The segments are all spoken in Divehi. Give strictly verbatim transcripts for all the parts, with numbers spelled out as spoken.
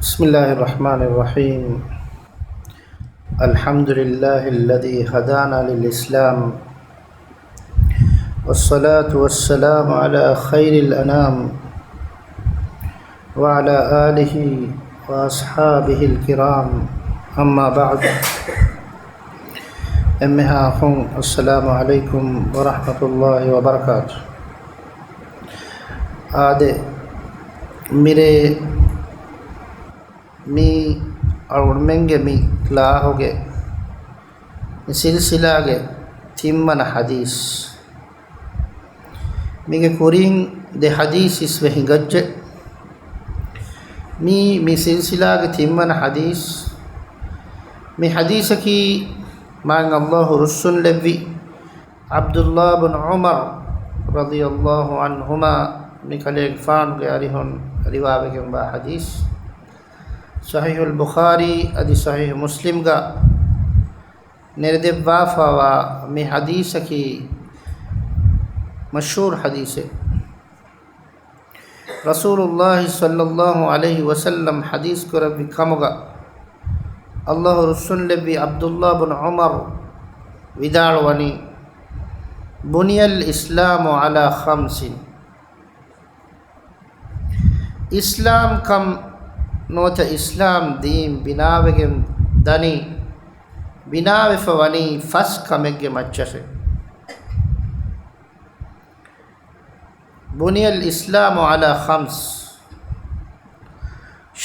بسم الله الرحمن الرحيم. الحمد لله الذي هدانا للإسلام، والصلاة والسلام على خير الأنام، وعلى آله وأصحابه الكرام، أما بعد. އެންމެހާ އަޚުން، އައްސަލާމު ޢަލައިކުމް ވަރަޙްމަތުﷲި ވަބަރަކާތު. އާދެ، މިރޭ މި އަޅުގަނޑުމެންގެ މި ކްލާހުގެ މި ސިލްސިލާގެ ތިންވަނަ ޙަދީޘް. މީގެ ކުރިން ދެ ޙަދީޘް އިސްވެ ހިނގައްޖެ. މީ، މި ސިލްސިލާގެ ތިންވަނަ ޙަދީޘް. މި ޙަދީޘަކީ މާތް ﷲ ރުއްސުންލެއްވި ޢަބްދުﷲ ބުން ޢުމަރު ރަޟިޔަﷲ ޢަންހުމާ މި ކަލޭގެފާނުގެ އަރިހުން ރިވާވެގެންވާ ޙަދީޘް. ޞަޙީޙުލް ބުޚާރީ އަދި ޞަޙީޙު މުސްލިމްގަ ނެރެދެއްވާފަވާ މި ޙަދީޘަކީ މަޝްހޫރު ޙަދީޘެއް. ރަސޫލުﷲ ޞައްލަﷲ ޢަލައިހި ވަސައްލަމް ޙަދީޘް ކުރެއްވި ކަމުގަ، ﷲ ރުއްސުންލެއްވި ޢަބްދުﷲ ބުން ޢުމަރު ވިދާޅުވަނީ، بني الإسلام على خمس. އިސްލާމްކަން ނުވަތަ އިސްލާމް ދީން ބިނާވެގެން ދަނީ، ބިނާވެފަ ވަނީ ފަސް ކަމެއްގެ މައްޗަށޭ. بني الإسلام على خمس،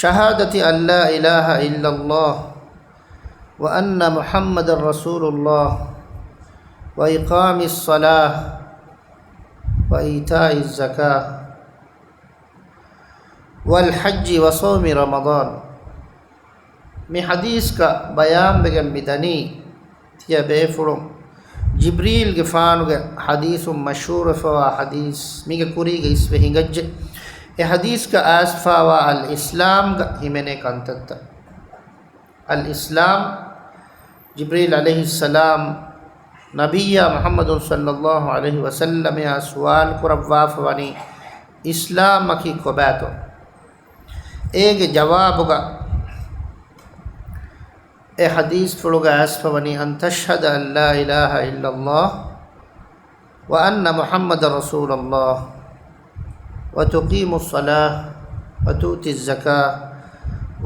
شهادة أن لا إله إلا الله وأن محمدا رسول الله وإقام الصلاة وإيتاء الزكاة والحج وصوم رمضان. މި ޙަދީޘްގަ ބަޔާންވެގެން މިދަނީ، ތިޔަބޭފުޅުން ޖިބްރީލްގެފާނުގެ ޙަދީޘުން މަޝްހޫރުވެފަވާ ޙަދީޘް، މީގެ ކުރީގަ އިސްވެ ހިނގައްޖެ. އެ ޙަދީޘްގަ އައިސްފާވާ އަލް އިސްލާމްގަ ހިމެނޭ ކަންތައްތައް. އަލް އިސްލާމް، ޖިބްރީލް ޢަލައިހިއްސަލާމް ނަބިއްޔާ މުޙައްމަދު ޞައްލަﷲ ޢަލައިހި ވަސައްލަމައާ ސުވާލު ކުރައްވާފަ ވަނީ، އިސްލާމަކީ ކޮބާތޯ؟ އޭގެ ޖަވާބުގަ އެ ޙަދީޘްފުޅުގަ އައިސްފަ ވަނީ، أن تشهد أن لا إله إلا الله وأن محمدا رسول الله وتقيم الصلاة وتؤتي الزكاة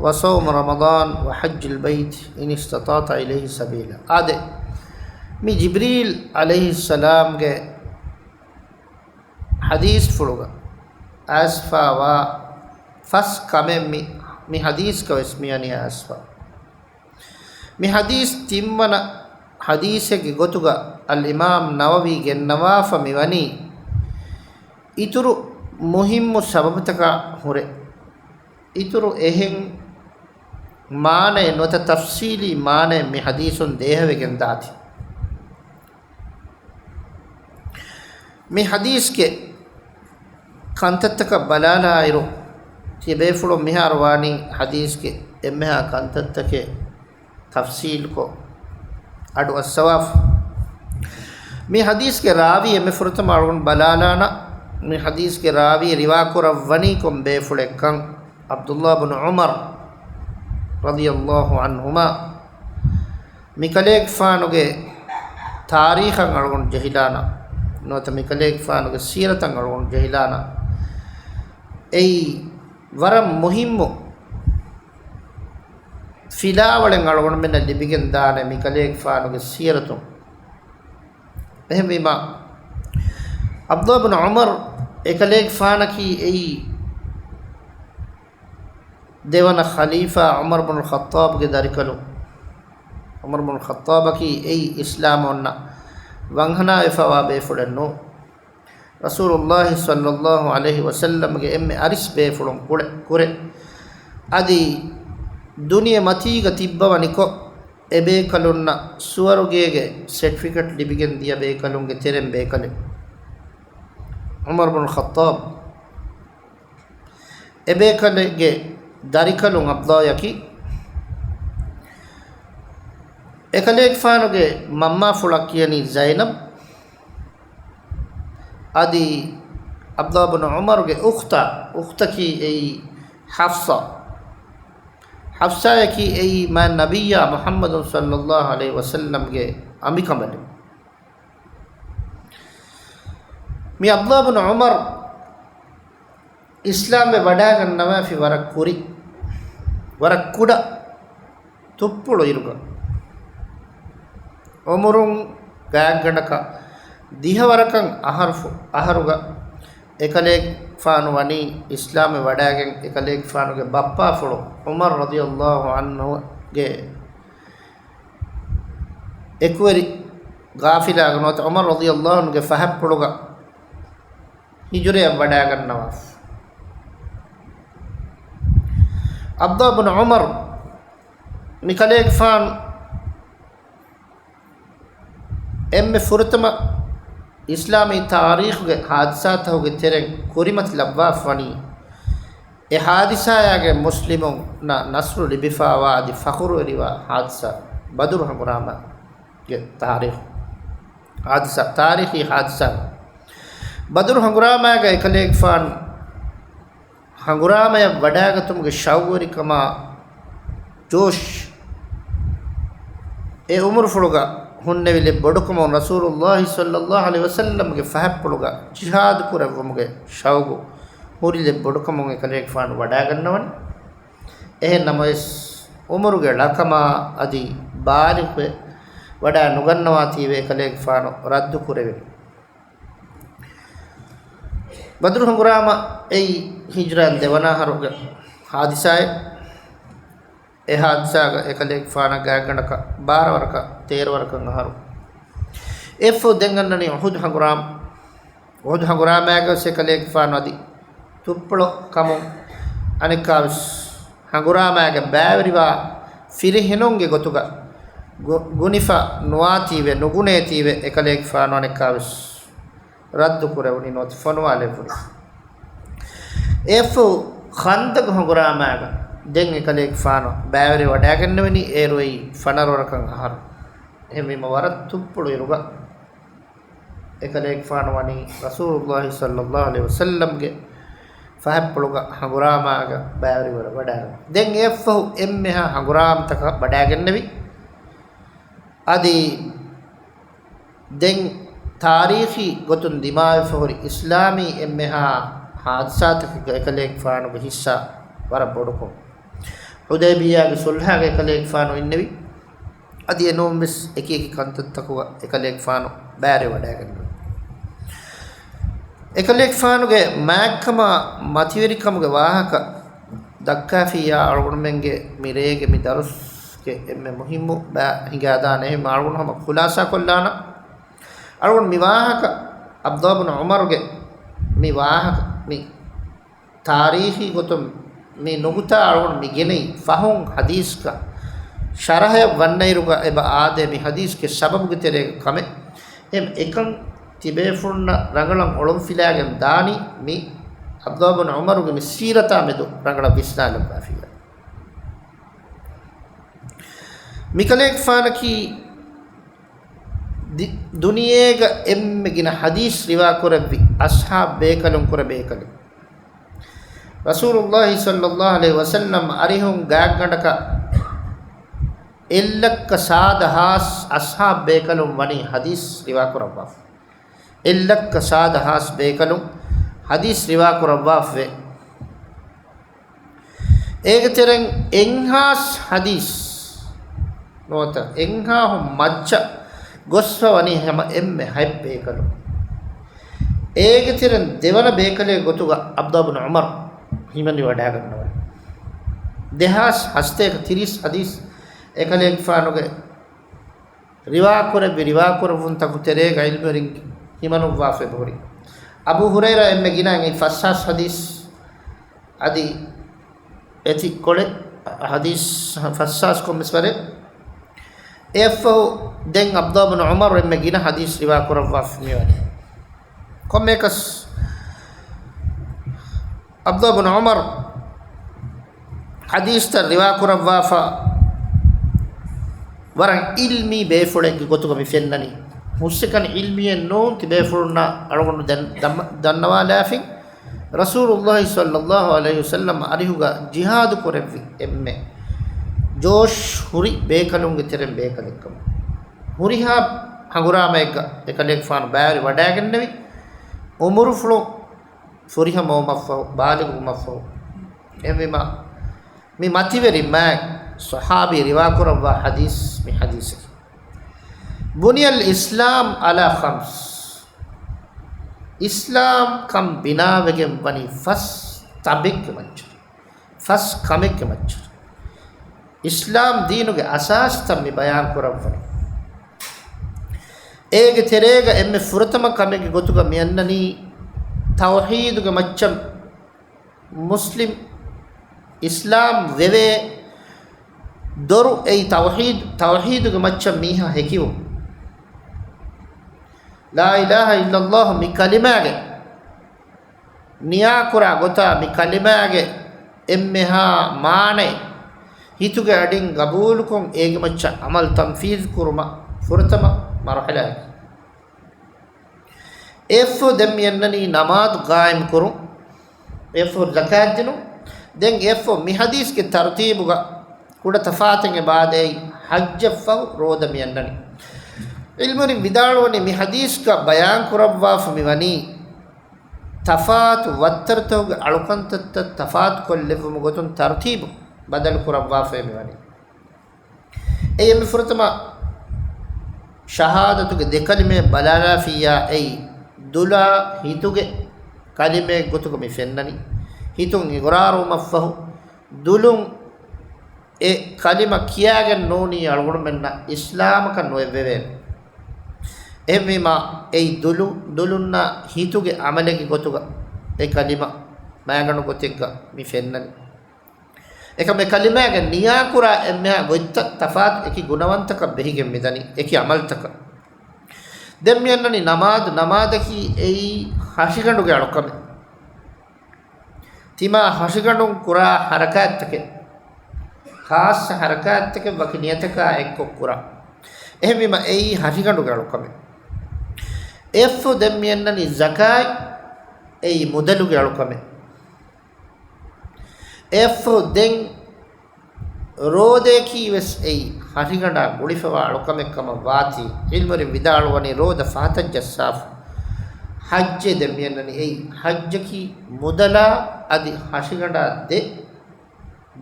وصوم رمضان وحج البيت إن استطعت إليه سبيلا. އާދެ، މި ޖިބްރީލް ޢަލައިހިއްސަލާމްގެ ޙަދީޘްފުޅުގަ އައިސްފާވާ ފަސް ކަމެއް މި، މި ޙަދީޘްގަވެސް މިވަނީ އައިސްފާ. މި ޙަދީޘް ތިންވަނަ ޙަދީޘެއްގެ ގޮތުގަ އަލްއިމާމް ނަވަވީ ގެންނަވާފަ މިވަނީ، އިތުރު މުހިއްމު ސަބަބުތަކާ ހުރެ، އިތުރު އެހެން މާނައެއް ނުވަތަ ތަފްސީލީ މާނައެއް މި ޙަދީޘުން ދޭހަވެގެން ދާތީ. މި ޙަދީޘްގެ ކަންތައްތަކަށް ބަލާލާއިރު، ތިޔަބޭފުޅުން މިހާރު ވާނީ ޙަދީޘްގެ އެންމެހާ ކަންތައްތަކެއް ތަފްސީލްކޮށް އަޑު އައްސަވާފަ. މި ޙަދީޘްގެ ރާވީ އެންމެ ފުރަތަމަ އަޅުގަނޑު ބަލާލާނަން، މި ޙަދީޘްގެ ރާވީ ރިވާކުރައްވަނީ ކޮން ބޭފުޅެއްކަން. ޢަބްދުﷲ ބުނު ޢުމަރު ރަޟިޔަﷲ ޢަންހުމާ މިކަލޭގެފާނުގެ ތާރީޚަށް އަޅުގަނޑު ޖެހިލާނަން، ނުވަތަ މިކަލޭގެފާނުގެ ސީރަތަށް އަޅުގަނޑު ޖެހިލާނަން. އެއީ ވަރަށް މުހިއްމު ފިލާވަޅެއް އަޅުގަނޑުމެންނަށް ލިބިގެން ދާނެ މިކަލޭގެފާނުގެ ސީރަތުން. އެހެންވީމާ، ޢަބްދުﷲ ބުނު ޢުމަރު އެކަލޭގެފާނަކީ އެއީ ދެވަނަ ޚަލީފާ ޢުމަރު ބުނު ޚައްޠާބުގެ ދަރިކަލުން. ޢުމަރު ބުނު ޚައްޠާބަކީ އެއީ އިސްލާމް އޮންނަ ވަންހަނާވެފަވާ ބޭފުޅެއް ނޫން. ރަސޫލުﷲ ޞައްލަﷲ ޢަލައިހި ވަސައްލަމްގެ އެންމެ އަރިސް ބޭފުޅުން ކުޅެ، ކުރެ. އަދި ދުނިޔެ މަތީގަ ތިއްބަވަނިކޮށް، އެބޭކަލުންނަށް ސުވަރުގޭގެ ސެޓްފިކެޓް ލިބިގެން ދިޔަ ބޭކަލުންގެ ތެރެއިން ބޭކަލެއް ޢުމަރު ބުނު ޚައްޠާބް. އެބޭކަލެއްގެ ދަރިކަލުން ޢަބްދުﷲއަކީ، އެކަލޭގެފާނުގެ މަންމާފުޅަށް ކިޔަނީ ޒައިނަބް. އަދި ޢަބްދުﷲ ބުނު ޢުމަރުގެ އުޚްތާ، އުޚްތަކީ އެއީ ޙަފްޞާ. ޙަފްޞާއަކީ އެއީ މާތް ނަބިއްޔާ މުޙައްމަދު ޞައްލައްލާހު ޢަލައިހި ވަސައްލަމްގެ އަނބިކަނބަލެއް. މި ޢަބްދުﷲ ބުނު ޢުމަރު އިސްލާމްވެ ވަޑާގަންނަވާފި ވަރަށް ކުރި، ވަރަށް ކުޑަ ތުއްޕުޅު އިރުގަ، ޢުމުރުން ގާތްގަނޑަކަށް ދިހަވަރަކަށް އަހަރު، އަހަރުގަ އެކަލޭގެފާނު ވަނީ އިސްލާމްވެ ވަޑާގެން، އެކަލޭގެފާނުގެ ބައްޕާފުޅު ޢުމަރު ރަޟިޔައްލާހު ޢަންހުގެ އެކުވެރި ޤާފިލާގަ ނުވަތަ ޢުމަރު ރަޟިޔައްލާހު ޢަންހުގެ ފަހަތްޕުޅުގަ ހިޖުރަޔަށް ވަޑާގަންނަވާފަ. ޢަބްދުﷲ ބުނު ޢުމަރު މިކަލޭގެފާނު އެންމެ ފުރަތަމަ އިސްލާމީ ތާރީޚުގެ ޙާދިސާތަކުގެ ތެރެއިން ކުރިމަތިލައްވާފަ ވަނީ، އެ ޙާދިސާޔާގެ މުސްލިމުންނަށް ނަޞްރު ލިބިފާވާ އަދި ފަޚުރުވެރިވާ ޙާދިސާ، ބަދުރު ހަނގުރާމަ. ގެ ތާރީޚު ޙާދިސާ، ތާރީޚީ ޙާދިސާ. ބަދުރު ހަނގުރާމާގަ އެކަލޭގެފާނު ހަނގުރާމަޔަށް ވަޑާގަތުމުގެ ޝައުގުވެރިކަމާ ޖޯޝް އެ އުމުރުފުޅުގަ ހުންނެވިލެއް ބޮޑުކަމުން ރަސޫލުﷲ ޞައްލައްލާހު ޢަލައިހި ވަސައްލަމްގެ ފަހަތްޕުޅުގަ ޖިހާދު ކުރެއްވުމުގެ ޝައުގު ހުރިލެއް ބޮޑުކަމުން އެކަލޭގެފާނު ވަޑާގަންނަވަނީ. އެހެން ނަމަވެސް، އުމުރުގެ ޅަކަމާ އަދި ބާލިޣުވެ ވަޑާ ނުގަންނަވާތީވެ އެކަލޭގެފާނު ރައްދު ކުރެވެނީ. ބަދުރު ހަނގުރާމަ އެއީ ހިޖްރައިން ދެވަނަ އަހަރުގެ ހާދިސާއެއް. އެ ހާދިސާގަ އެކަލޭގެފާނަށް ގާތްގަނޑަކަށް ބާރަ ވަރަކަށް ތޭރަ ވަރަކަށް އަހަރު. އެއަށްފަހު ދެން އަންނަނީ އުޙުދު ހަނގުރާމަ. އުޙުދު ހަނގުރާމައިގަ ވެސް އެކަލޭގެފާނު އަދި ތުއްޕުޅު ކަމުން އަނެއްކާވެސް ހަނގުރާމައިގަ ބައިވެރިވާ ފިރިހެނުންގެ ގޮތުގަ ގު-، ގުނިފަ ނުވާތީވެ، ނުގުނޭތީވެ އެކަލޭގެފާނު އަނެއްކާވެސް ރައްދު ކުރެވުނީ ނުވަތަ ފޮނުވާލެވުނީ. އެއަށްފަހު ޚަންދަގު ހަނގުރާމައިގަ ދެން އެކަލޭގެފާނު ބައިވެރިވެ ވަޑާގެންނެވެނީ އޭރު އެއީ ފަނަރަ ވަރަކަށް އަހަރު. އެހެންވީމަ ވަރަށް ތުއްޕުޅު އިރުގަ އެކަލޭގެފާނު ވަނީ ރަސޫލުﷲ ޞައްލައްލާހު ޢަލައިހި ވަސައްލަމްގެ ފަހަތްޕުޅުގަ ހަނގުރާމައިގަ ބައިވެރިވެ ވަޑާގަން. ދެން އެއަށްފަހު އެންމެހާ ހަނގުރާމަތަކަށް ވަޑާގެންނެވި. އަދި ދެން ތާރީޚީ ގޮތުން ދިމާވެފަ ހުރި އިސްލާމީ އެންމެހާ ހާދިސާތަކެއްގަ އެކަލޭގެފާނުގެ ހިއްސާ ވަރަށް ބޮޑުކޮށް، ޙުދައިބިއްޔާގެ ޞުލްޙާގަ އެކަލޭގެފާނު އިންނެވި. އަދި އެނޫންވެސް އެކި އެކި ކަންތައްތަކުގަ އެކަލޭގެފާނު ބައިވެރިވެ ވަޑާގެންނެވި. އެކަލޭގެފާނުގެ މާތްކަމާ މަތިވެރިކަމުގެ ވާހަކަ ދައްކާފިއްޔާ އަޅުގަނޑުމެންގެ މި ރޭގެ މި ދަރުސްގެ އެންމެ މުހިއްމު ބައި ހިނގާދާނެ. އެހެން އަޅުގަނޑު ހަމަ ޚުލާސާކޮށްލާނަން. އަޅުގަނޑު މި ވާހަކަ ޢަބްދުﷲ ބުނު ޢުމަރުގެ މި ވާހަކަ މި ތާރީޚީ ގޮތުން މި ނުކުތާ އަޅުގަނޑު މި ގެނައީ ފަހުން ޙަދީޘްގަ ޝަރަޙައަށް ވަންނައިރުގަ އެބަ އާދޭ މި ޙަދީޘްގެ ސަބަބުގެ ތެރޭގަ ކަމެއް. އެހެން އެކަން ތިބޭފުޅުންނަށް ރަނގަޅަށް އޮޅުންފިލާގެން ދާނީ މި ޢަބްދުﷲ ބުނު ޢުމަރުގެ މި ސީރަތާ މެދު ރަނގަޅަށް ވިސްނާލައްވާފިއްޔާ. މިކަލޭގެފާނަކީ ދި-، ދުނިޔޭގަ އެންމެ ގިނަ ޙަދީޘް ރިވާކުރެއްވި އަޞްޙާބް ބޭކަލުން ކުރެ ބޭކަލެއް. ރަސޫލުﷲ ޞައްލައްލާހު ޢަލައިހި ވަސައްލަމް އަރިހުން ގާތްގަނޑަކަށް އެއްލައްކަ ސާދަ ހާސް އަޞްޙާބް ބޭކަލުން ވަނީ ޙަދީޘް ރިވާކުރައްވާފަ. އެއްލައްކަ ސާދަ ހާސް ބޭކަލުން ޙަދީޘް ރިވާކުރައްވާފަވޭ. އޭގެ ތެރެއިން އެއްހާސް ޙަދީޘް ނުވަތަ އެއްހާހުން މައްޗަށް ގޮސްފަ ވަނީ ހަމަ އެންމެ ހަތް ބޭކަލުން. އޭގެ ތެރެއިން ދެވަނަ ބޭކަލެއް ގޮތުގަ ޢަބްދުﷲ ބުނު ޢުމަރު ހިމަނިވަޑައިގަންނަވަނީ. ދެހާސް ހަސަތޭކަ ތިރީސް ޙަދީޘް އެކަލޭގެފާނުގެ ރިވާކުރެއްވި، ރިވާކުރެއްވުންތަކު ތެރޭގަ ޢިލްމުވެރިން ހިމަނުއްވާފަ އެބަހުރި. އަބޫ ހުރައިރާ އެންމެ ގިނައިން އެއީ ފަސްހާސް ޙަދީޘް އަދި އެތި ކޮޅެއް، ޙަދީޘް ފަސްހާސް ކޮންމެސް ވަރެއް. އެއަށްފަހު ދެން ޢަބްދުﷲ ބުނު ޢުމަރު އެންމެ ގިނަ ޙަދީޘް ރިވާކުރައްވާފަ މިވަނީ. ކޮންމެއަކަސް ޢަބްދުﷲ ބުނު ޢުމަރު ޙަދީޘްތައް ރިވާކުރައްވާފަ ވަރަށް ޢިލްމީ ބޭފުޅެއްގެ ގޮތުގަ މި ފެންނަނީ. ހުސްއެކަނި ޢިލްމީއެއް ނޫން ތިބޭފުޅުންނަށް އަޅުގަނޑު ދަން-، ދަމަ-، ދަންނަވާލާފިން. ރަސޫލުﷲ ޞައްލައްލާހު ޢަލައިހި ވަސައްލަމް އަރިހުގަ ޖިހާދު ކުރެއްވި އެންމެ ޖޯޝް ހުރި ބޭކަލުންގެ ތެރެއިން ބޭކަލެއްކަމަށް. ހުރިހާ ހަނގުރާމައެއްގަ އެކަލޭގެފާނު ބައިވެރި ވަޑައިގެންނެވި އުމުރުފުޅު ފުރިހަމަވުމަށްފަހު، ބާލިޣުވުމަށްފަހު. އެހެންވީމަ، މި މަތިވެރި މާތް ޞަޙާބީ ރިވާކުރައްވާ ޙަދީޘް މި ޙަދީޘެއް. بني الإسلام على خمس. އިސްލާމްކަން ބިނާވެގެން ވަނީ ފަސް ތަބެއްގެ މައްޗަށް. ފަސް ކަމެއްގެ މައްޗަށް. އިސްލާމް ދީނުގެ އަސާސްތައް މި ބަޔާން ކުރައްވަނީ. އޭގެ ތެރޭގަ އެންމެ ފުރަތަމަ ކަމެއްގެ ގޮތުގަ މި އަންނަނީ ތައުޙީދުގެ މައްޗަށް މުސްލިމް އިސްލާމް ވެވޭ ދޮރު އެއީ ތައުޙީދު، ތައުޙީދުގެ މައްޗަށް މީހާ ހެކިވުން. لا إله إلا الله މި ކަލިމާގެ ނިޔާކުރާ ގޮތާ މި ކަލިމާގެ އެންމެހާ މާނައެއް ހިތުގެ އަޑިން ގަބޫލުކޮށް، އޭގެ މައްޗަށް ޢަމަލު ތަންފީޒު ކުރުމަށް ފުރަތަމަ މަރުޙަލާއަކީ. އެއަށްފަހު ދެން މި އަންނަނީ ނަމާދު ޤާއިމް ކުރުން. އެއަށްފަހު ޒަކާތް ދިނުން. ދެން އެއަށްފަހު މި ޙަދީޘްގެ ތަރުތީބުގަ ކުޑަ ތަފާތެއް އެބަ އާދޭ، ޙައްޖަށްފަހު ރޯދަ މި އަންނަނީ. ޢިލްމުވެރިން ވިދާޅުވަނީ މި ޙަދީޘްގަ ބަޔާން ކުރައްވާފަ މި ވަނީ، ތަފާތު ވައްތަރުތަކުގެ އަޅުކަންތައްތައް ތަފާތުކޮށްލެއްވުމުގެ ގޮތުން ތަރުތީބު ބަދަލު ކުރައްވާފައޭ މިވަނީ. އެއީ އެންމެ ފުރަތަމަ ޝަހާދަތުގެ ދެ ކަލިމައެއް ބަލާލާފިއްޔާ އެއީ ދުލާ ހިތުގެ ކަލިމައެއް ގޮތުގަ މި ފެންނަނީ. ހިތުން އިގުރާރުވުމަށްފަހު ދުލުން އެ ކަލިމަ ކިޔާގެން ނޫނީ އަޅުގަނޑުމެންނަށް އިސްލާމަކަށް ނުއެއްވެވޭނެ. އެހެންވީމާ، އެއީ ދުލު، ދުލުންނާ ހިތުގެ ޢަމަލެއްގެ ގޮތުގަ އެ ކަލިމަ މައިގަނޑު ގޮތެއްގަ މި ފެންނަނީ. އެކަމް އެ ކަލިމާގެ ނިޔާކުރާ އެންމެހާ ގޮތްތައް ތަފާތު އެކި ގުނަވަންތަކަށް ބެހިގެން މިދަނީ، އެކި ޢަމަލުތަކަށް. ދެން މި އަންނަނީ ނަމާދު، ނަމާދަކީ އެއީ ހަށިގަނޑުގެ އަޅުކަމެއް. ތިމާ ހަށިގަނޑުން ކުރާ ޙަރަކާތްތަކެއް، ޚާއްޞަ ޙަރަކާތްތަކެއް ވަކި ނިޔަތަކާ އެއްކޮށް ކުރާ. އެހެންވީމަ އެއީ ހަށިގަނޑުގެ އަޅުކަމެއް. އެއަށްފަހު ދެން މި އަންނަނީ ޒަކާތް، އެއީ މުދަލުގެ އަޅުކަމެއް. އެއަށްފަހު ދެން ރޯދަޔަކީ ވެސް އެއީ ހަށިގަނޑާ ގުޅިފަވާ އަޅުކަމެއް ކަމަށް ވާތީ، ޢިލްމުވެރިން ވިދާޅުވަނީ ރޯދަ ފަހަތަށް ޖައްސާފަ. ޙައްޖޭ ދެން މި އަންނަނީ އެއީ ޙައްޖަކީ މުދަލާ އަދި ހަށިގަނޑާ ދެ،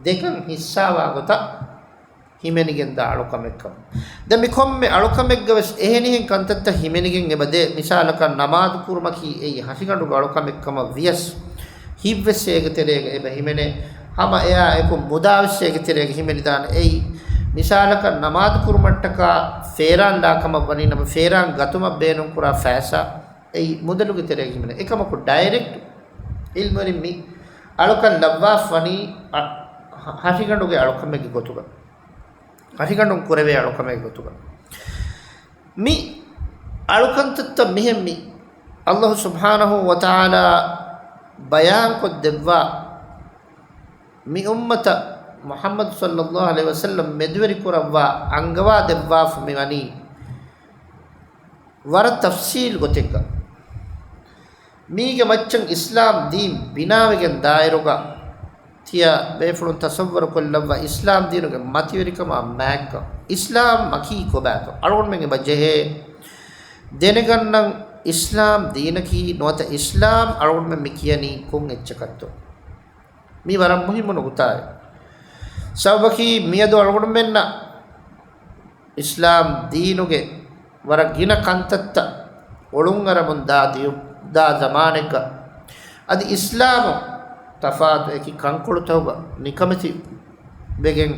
ދެކަން ހިއްސާވާ ގޮތަށް ހިމެނިގެންދާ އަޅުކަމެއްކަމަށް. ދެން މި ކޮންމެ އަޅުކަމެއްގަވެސް އެހެނިހެން ކަންތައްތައް ހިމެނިގެން އެބަ ދޭ. މިސާލަކަށް ނަމާދު ކުރުމަކީ އެއީ ހަށިގަނޑުގެ އަޅުކަމެއްކަމަށް ވިޔަސް، ހިތްވެސް އޭގެ ތެރޭގަ އެބަ ހިމެނޭ. ހަމަ އެއާ އެކު މުދާވެސް އޭގެ ތެރޭގަ ހިމެނިދާނެ. އެއީ މިސާލަކަށް ނަމާދު ކުރުމަށްޓަކާ ފޭރާން ލާކަމަށް ވަނީ ނަމަ، ފޭރާން ގަތުމަށް ބޭނުންކުރާ ފައިސާ އެއީ މުދަލުގެ ތެރޭގަ ހިމެނޭ. އެކަމަކު ޑައިރެކްޓް ޢިލްމުވެރިން މި އަޅުކަން ލައްވާފަ ވަނީ އަ، ހަށިގަނޑުގެ އަޅުކަމެއްގެ ގޮތުގަ. ހަށިގަނޑުން ކުރެވޭ އަޅުކަމެއް ގޮތުގަ. މި އަޅުކަންތައްތައް މިހެން މި ﷲ ސުބްޙާނަހޫ ވަތަޢާލާ ބަޔާންކޮށްދެއްވާ، މި އުއްމަތަށް މުޙައްމަދު ޞައްލައްލާހު ޢަލައިހި ވަސައްލަމް މެދުވެރިކުރައްވާ، އަންގަވާދެއްވާފަ މި ވަނީ ވަރަށް ތަފްޞީލް ގޮތެއްގަ. މީގެ މައްޗަށް އިސްލާމް ދީން ބިނާވެގެން ދާއިރުގަ ތިޔަ ބޭފުޅުން ތަޞައްވަރު ކޮށްލައްވާ އިސްލާމް ދީނުގެ މަތިވެރިކަމާ މާތްކަން. އިސްލާމްއަކީ ކޮބާތޯ؟ އަޅުގަނޑުމެން އެބަ ޖެހޭ ދެނެގަންނަން އިސްލާމް ދީނަކީ ނުވަތަ އިސްލާމް އަޅުގަނޑުމެން މި ކިޔަނީ ކޮން އެއްޗަކަށްތޯ؟ މީ ވަރަށް މުހިއްމު ނުކުތާއެއް. ސަބަބަކީ މިއަދު އަޅުގަނޑުމެންނަށް އިސްލާމް ދީނުގެ ވަރަށް ގިނަ ކަންތައްތައް އޮޅުންއަރަމުން ދާ ދިޔު، ދާ ޒަމާނެއްގަ، އަދި އިސްލާމު ތަފާތު އެކި ކަންކޮޅުތަކުގަ ނިކަމެތި ވެގެން،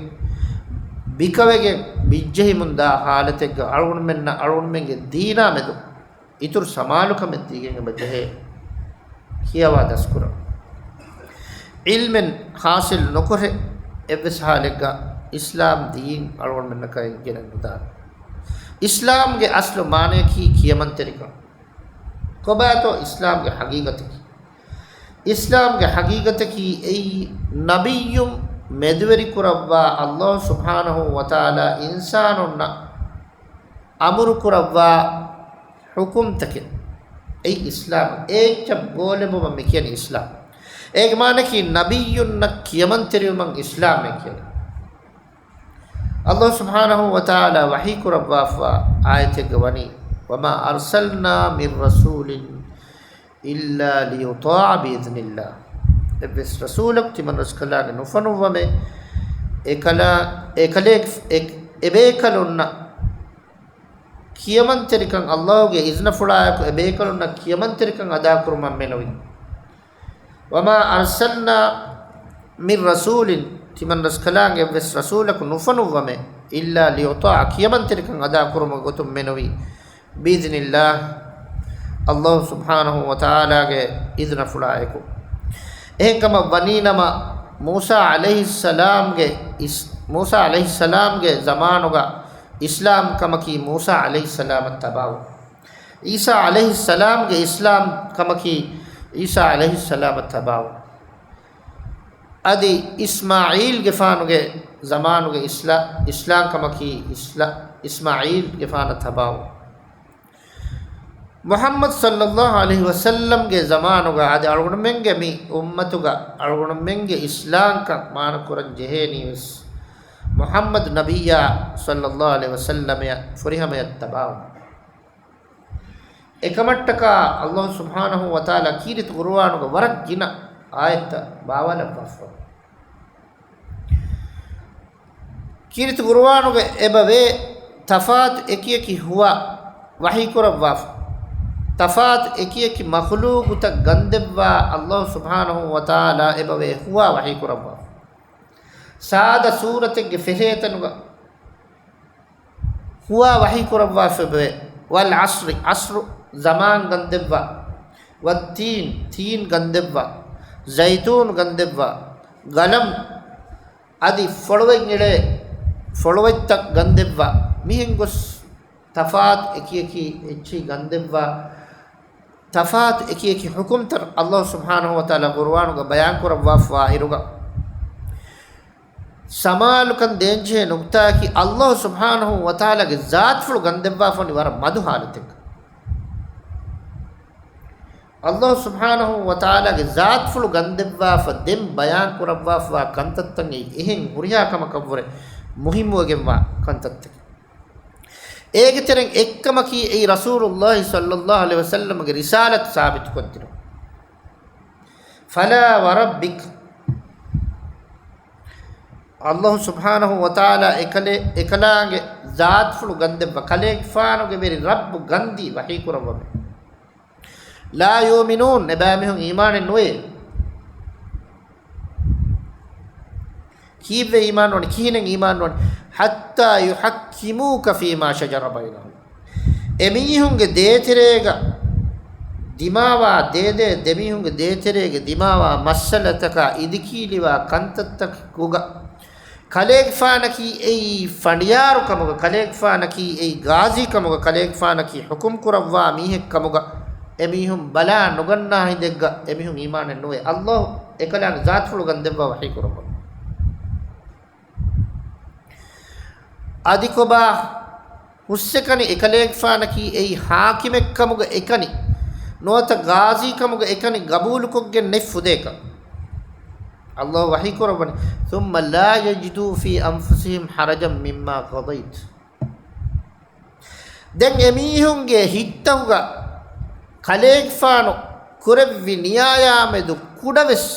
ބިކަވެގެން ބިއްޖެހިމުން ދާ ޙާލަތެއްގަ އަޅުގަނޑުމެންނަށް އަޅުގަނޑުމެންގެ ދީނާ މެދު އިތުރު ސަމާލުކަމެއް ދީގެން އެބަ ޖެހޭ ކިޔަވާ ދަސްކުރަން. ޢިލްމެއް ޙާޞިލް ނުކުރެ އެއްވެސް ޙާލެއްގަ އިސްލާމް ދީން އަޅުގަނޑުމެންނަކަށް ގެނެއް ނުދާނެ. އިސްލާމްގެ އަސްލު މާނަޔަކީ ކިޔަމަންތެރިކަން. ކޮބާތޯ އިސްލާމްގެ ޙަޤީޤަތަކީ؟ އިސްލާމްގެ ޙަޤީޤަތަކީ އެއީ ނަބިއްޔުން މެދުވެރިކުރައްވާ ﷲ ސުބްޙާނަހޫ ވަތަޢާލާ އިންސާނުންނަށް އަމުރުކުރައްވާ ޙުކުމްތަކެއް. އެއީ އިސްލާމް. އެއްޗަށް ބޯލެބުމަށް މި ކިޔަނީ އިސްލާމް. އޭގެ މާނައަކީ ނަބިއްޔުންނަށް ކިޔަމަންތެރިވުމަށް އިސްލާމް މި ކިޔަނީ. ﷲ ސުބްޙާނަހޫ ވަތަޢާލާ ވަޙީ ކުރައްވާފަ އާޔަތެއްގަ ވަނީ، وما أرسلنا من رسول إلا ليطاع بإذن الله. އެއްވެސް ރަސޫލަކު ތިމަން ރަސްކަލާނގެ ނުފޮނުއްވަމޭ، އެކަލާ، އެކަލޭ، އެ، އެބޭކަލުންނަށް ކިޔަމަންތެރިކަން ﷲގެ އިޒްނަފުޅާއެކު އެބޭކަލުންނަށް ކިޔަމަންތެރިކަން އަދާކުރުމަށް މެނުވީ. وما أرسلنا من رسول، ތިމަން ރަސްކަލާނގެ އެއްވެސް ރަސޫލަކު ނުފޮނުއްވަމޭ، إلا ليطاع، ކިޔަމަންތެރިކަން އަދާކުރުމުގެ ގޮތުން މެނުވީ، بإذن الله، ﷲ ސުބްޙާނަހޫ ވަތަޢާލާގެ އިޒްނަފުޅާއެކު. އެހެންކަމަށް ވަނީނަމަ، މޫސާ ޢަލައިހިއްސަލާމްގެ އިސް، މޫސާ ޢަލައިހިއްސަލާމްގެ ޒަމާނުގަ އިސްލާމް ކަމަކީ މޫސާ ޢަލައިހިއްސަލާމަށް ތަބާވުން. ޢީސާ ޢަލައިހިއްސަލާމްގެ އިސްލާމް ކަމަކީ ޢީސާ ޢަލައިހިއްސަލާމަށް ތަބާވުން. އަދި އިސްމާޢީލްގެފާނުގެ ޒަމާނުގެ އިސްލާ، އިސްލާމް ކަމަކީ އިސްލާ، އިސްމާޢީލްގެފާނަށް ތަބާވުން. މުޙައްމަދު ޞައްލައްލާހު ޢަލައިހި ވަސައްލަމްގެ ޒަމާނުގަ އަދި އަޅުގަނޑުމެންގެ މި އުއްމަތުގަ އަޅުގަނޑުމެންގެ އިސްލާމްކަން މާނަ ކުރަން ޖެހޭނީވެސް މުޙައްމަދު ނަބިއްޔާ ޞައްލައްލާހު ޢަލައިހި ވަސައްލަމައަށް ފުރިހަމަޔަށް ތަބާވުމަށް. އެކަމަށްޓަކާ ﷲ ސުބްޙާނަހޫ ވަތަޢާލާ ކީރިތި ޤުރުއާނުގަ ވަރަށް ގިނަ އާޔަތްތައް ބާވާލައްވާފަ. ކީރިތި ޤުރުއާނުގަ އެބަވޭ ތަފާތު އެކިއެކި ހުވާ ވަޙީކުރައްވާފަ. ތަފާތު އެކިއެކި މަޚުލޫޤުތައް ގަންދެއްވާ ﷲ ސުބްޙާނަހޫ ވަތަޢާލާ އެބަވޭ ހުވާ ވަޙީކުރައްވާފަ. ސާދަ ސޫރަތެއްގެ ފެށޭތަނުގަ ހުވާ ވަޙީކުރައްވާފައެވެ. والعصر، ޢަޞްރު ޒަމާން ގަންދެއްވާ. والتين، ތީން ގަންދެއްވާ. زيتون ގަންދެއްވާ. قلم، އަދި ފޮޅުވެއް އެޅޭ ފޮޅުވެއްތައް ގަންދެއްވާ. މިހެން ގޮސް ތަފާތު އެކިއެކި އެއްޗެހި ގަންދެއްވާ. ތަފާތު އެކިއެކި ޙުކުމްތައް ﷲ ސުބްޙާނަހޫ ވަތަޢާލާ ޤުރުއާނުގަ ބަޔާންކުރައްވާފައި އިރުގަ، ސަމާލުކަން ދޭންޖެހޭ ނުކުތާއަކީ، ﷲ ސުބްޙާނަހޫ ވަތަޢާލާގެ ޒާތުފުޅު ގަންދެއްވާފަ ވަނީ ވަރަށް މަދު ޙާލަތެއް. ﷲ ސުބްޙާނަހޫ ވަތަޢާލާގެ ޒާތުފުޅު ގަންދެއްވާފަ ދެން ބަޔާން ކުރައްވާފަވާ ކަންތައްތައް އެއީ އެހެން ހުރިހާ ކަމަކަށްވުރެ މުހިއްމުވެގެންވާ ކަންތައްތަކެއް. އޭގެ ތެރެއިން އެއްކަމަކީ އެއީ ރަސޫލުﷲ ޞައްލައްލާހު ޢަލައިހި ވަސައްލަމަގެ ރިސާލަތު ސާބިތުކޮށްދިނުން. فلا وربك. ﷲ ސުބްޙާނަހޫ ވަތަޢާލާ އެކަލޭ، އެކަލާނގެ ޒާތުފުޅު ގަންދެއްވާ، ކަލޭގެފާނުގެ ވެރި ރައްބު ގަންދީ ވަޙީކުރައްވަމޭ. لا يؤمنون، އެބައިމީހުން އީމާނެއް ނުވޭ. ކީއްވެ އީމާން ނުވަނީ؟ ކިހިނެއް އީމާން ނުވަނީ؟ حتى يحكموك فيما شجر بينهم. އެމީހުންގެ ދޭތެރޭގަ ދިމާވާ ދޭދޭ، ދެމީހުންގެ ދޭތެރޭގަ ދިމާވާ މައްސަލަތަކާ އިދިކީލިވާ ކަންތައްތަކުގަ، ކަލޭގެފާނަކީ އެއީ ފަނޑިޔާރު ކަމުގަ، ކަލޭގެފާނަކީ އެއީ ގާޒީ ކަމުގަ، ކަލޭގެފާނަކީ ޙުކުމް ކުރައްވާ މީހެއް ކަމުގަ، އެމީހުން ބަލާ ނުގަންނާ ހިނދެއްގަ އެމީހުން އީމާނެއް ނުވޭ. ﷲ އެކަލާނގެ ޒާތުފުޅު ގަންދެއްވާ ވަޙީ ކުރައްވަނީ. އަދި ކޮބާ ހުސްއެކަނި އެކަލޭގެފާނަކީ އެއީ ޙާކިމެއްކަމުގަ އެކަނި، ނުވަތަ ގާޒީކަމުގަ އެކަނި ގަބޫލުކޮށްގެން ނެތް ފުދޭކަށް. ﷲ ވަޙީކުރައްވަނީ، ثم لا يجدوا في أنفسهم حرجا مما قضيت. ދެން އެމީހުންގެ ހިތްތަކުގަ ކަލޭގެފާނު ކުރެއްވި ނިޔާޔާމެދު ކުޑަވެސް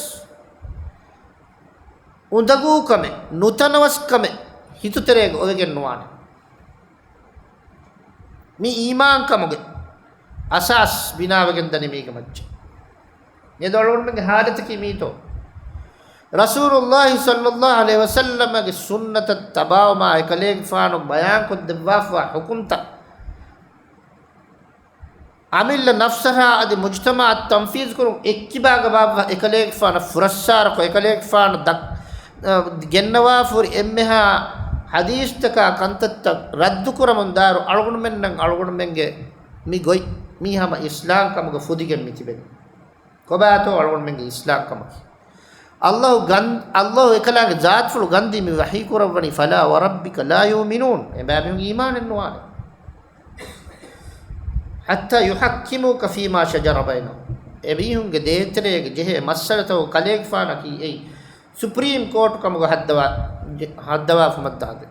އުނދަގޫކަމެއް، ނުތަނަވަސްކަމެއް ހިތުތެރޭގަ އޮވެގެން ނުވާނެ. މި އީމާންކަމުގެ އަސާސް ބިނާވެގެން ދަނީ މީގެ މައްޗަށް. މިއަދު އަޅުގަނޑުމެންގެ ޙާލަތަކީ މީތޯ؟ ރަސޫލުﷲ ޞައްލައްލާހު ޢަލައިހި ވަސައްލަމަގެ ސުންނަތަށް ތަބާވުމާ، އެކަލޭގެފާނު ބަޔާންކޮށްދެއްވާފަވާ ޙުކުމްތައް އަމިއްލަ ނަފްސަށާ އަދި މުޖްތަމަޢަށް ތަންފީޒުކުރުން އެއްކިބާގަ ބާއްވާ، އެކަލޭގެފާނަށް ފުރައްސާރަކޮށް، އެކަލޭގެފާނު ދަ-، އަ، ގެންނަވާފަހުރި އެންމެހާ ޙަދީޘްތަކާ ކަންތައްތައް ރައްދުކުރަމުން ދާއިރު އަޅުގަނޑުމެންނަށް އަޅުގަނޑުމެންގެ މި ގޮތް މީ ހަމަ އިސްލާމް ކަމުގަ ފުދިގެން މި ތިބެނީ. ކޮބާތޯ އަޅުގަނޑުމެންގެ އިސްލާމް ކަމަކީ؟ ﷲ ގަން-، ﷲ އެކަލާނގެ ޒާތުފުޅު ގަންދީ މި ވަޙީ ކުރައްވަނީ، فلا وربك لا يؤمنون، އެބައިމީހުން އީމާނެއް ނުވާނެ. حتى يحكموك فيما شجر بينهم، އެމީހުންގެ ދޭތެރޭގަ ޖެހޭ މައްސަލަތަކު ކަލޭގެފާނަކީ އެއީ ސުޕްރީމް ކޯޓު ކަމުގަ ހައްދަވާ-، ހައްދަވާފަމަށްދާދޭ.